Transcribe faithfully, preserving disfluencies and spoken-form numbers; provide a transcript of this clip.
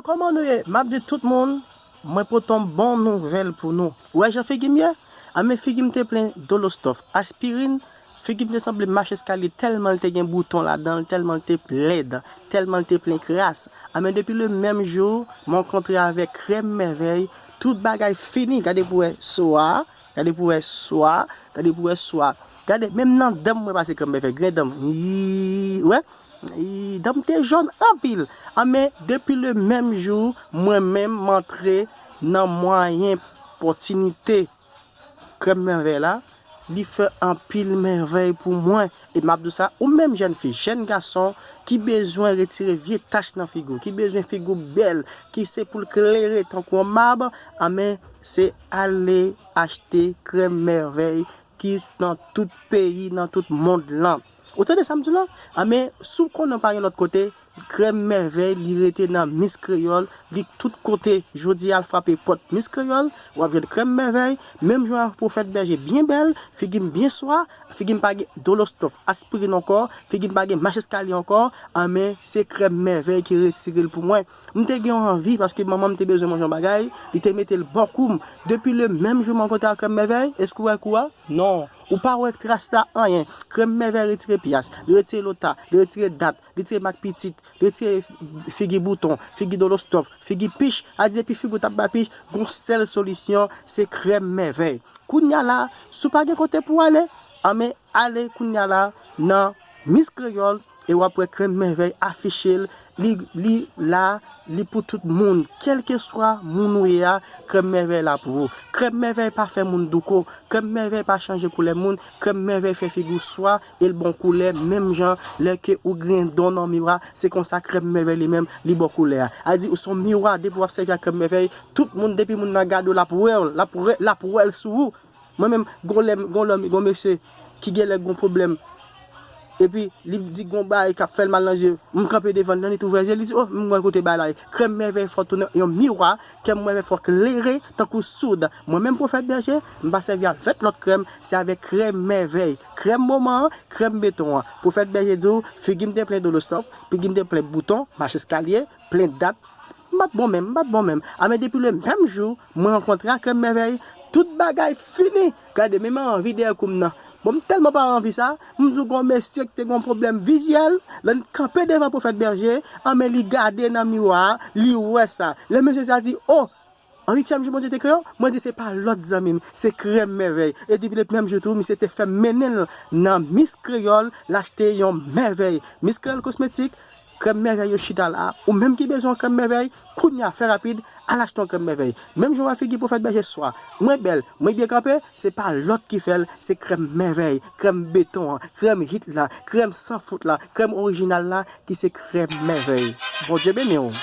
Kòman nou ye? M ap di tout moun, mwen pote yon bon nouvèl pou nou. Ou wè jan figi m ye? Anben, figi m te plen Dolostòf, aspirin, figi m te sanble mache eskalye tèlman l te gen bouton ladan l, tèlman l te lèd, tèlman l te plen kras. Anben, depi le menm jou, mwen rankontre avèk Krèm Mèvèy, tout bagay fini. Gade pou wè so a, gade pou wè so a, gade pou wè so a. Gade, menm nan dan m mwen pase Krèm Mèvèy, grenn dan m. Ii, wè? Ii, dan m te jòn anpil. Anben, depi le menm jou, mwen menm, m antre nan mwayen pòtinite Krèm Mèvèy la, li fè anpil mèvèy pou mwen. E m ap di w sa, ou menm jèn fi, jèn gason, ki bezwen retire vye tach nan figi w, ki bezwen figi w bèl, ki se pou l klere tankou yon mab, anben, se ale achte Krèm Mèvèy ki nan tout peyi, nan tout mond lan. Ou tande sa m di w la? Anben, si w konnen w pa gen lòt kote, Krèm Mèvèy, li rete nan Miss Créole, li tout kote. Jodi a, l frape pòt Miss Créole, w ap jwenn Krèm Mèvèy, menm jan ak Pwofèt Bèje byen bèl, figi m byen swa, figi m pa gen Dolostòf, aspirin ankò, figi m pa gen mach eskalye ankò, anben, se Krèm Mèvèy ki retire l pou mwen. M te gen yon anvi, paske manman m te bezwen manje yon bagay, li te mete l bò kou m. Depi le menm jou m rankontre ak Krèm Mèvèy, èske w wè kou a? Non. Ou pa wè tras la anyen. Krèm Mèvèy retire pyas, li retire lota, li retire dat, li retire mak pitit, li retire figi bouton, figi Dolostòf, figi pich. A di depi figi w t ap bay pich, gon sèl solisyon, se Krèm Mèvèy. Kounye a la, si w pa gen kote pou w ale, anben, ale kounye a la nan Miss Créole, e w ap wè Krèm Mèvèy afiche l, li, li la, li pou tout moun. Kèlkeswa moun ou ye a, Krèm Mèvèy la pou ou. Krèm Mèvèy pa fè moun douko, Krèm Mèvèy pa chanje koulè moun, Krèm Mèvèy fè figi w swa, e l ba w koulè, menm jan lè ke ou gen don nan miwa, se konsa Krèm Mèvèy li menm, li ba w koulè a. A di, ou se yon miwa, depi w ap sèvi ak Krèm Mèvèy, tout moun, depi moun nan gade w, l ap wè w, l ap wè, l ap wè l sou ou. Mwen menm, gon lè, gon lòm, gon mesye ki gen lè gon pwoblèm, epi li di gon bagay k ap fè l mal nan je, m kanpe devan l, nan li t ouvè je, li di, o, m wè kote bagay la ye. Krèm Mèvèy fè w tounen yon miwa, Krèm Mèvèy fè w klere tankou soud. Mwen menm, Pwofèt Bèje, m pa sèvi avèk lòt krèm, se avèk Krèm Mèvèy. Krèm moman an, krèm beton an. Pwofèt Bèje di w, figi m te plen Dolostòf, figi m te plen bouton, mach eskalye, plen dat, m pa t bon menm, m pa t bon menm. Anben, depi le menm jou, mwen rankontre ak Krèm Mèvèy, tout bagay fini. Gade, menm anvi dèyè kou m nan. Bon, m tèlman pa anvi sa, m di w gon mesye ki te gon pwoblèm vizyèl, lè n kanpe devan Pwofèt Bèje, anben, li gade nan miwa a, li wè sa. Lè mesye sa di, o, an uityèm jou Bondye te kreye w, mwen di se pa lòt zanmi m, se Krèm Mèvèy. E depi le menm jou tou, misye te fè m mennen l nan Miss Créole, l achte yon mèvèy. Miss Créole Cosmétique, Krèm Mèvèy yo chita la. Ou menm ki bezwen yon krèm mèvèy, kounye a, fè rapid, al achte yon krèm mèvèy. Menm jan w wè figi Pwofèt Bèje swa, mwen bèl, mwen byen kanpe, se pa lòt ki fè l, se Krèm Mèvèy, krèm beton an, krèm hit la, krèm san fout la, krèm orijinal la, ki se Krèm Mèvèy. Bondye beni w.